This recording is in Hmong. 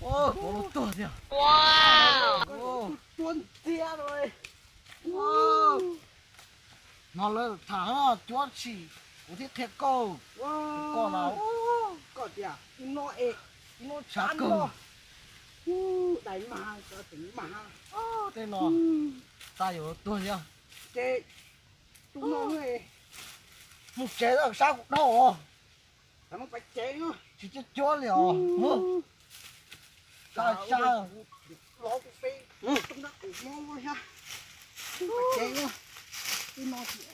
Tuag tiag. Tuag tiag los. No lawv tham cuab tsis, kuv thiaj qhia koj. Koj no, koj tias ib no es, ib no tshav kawg. Dai mag, dai mag. Tej no tas yuav tuag thiab. Ces tus no mus tsev, sab kuv dhau os. Tsis cuab cuab li os. Sab sab. Los kuv peb, tus no kuv mob thiab. Tus no tsis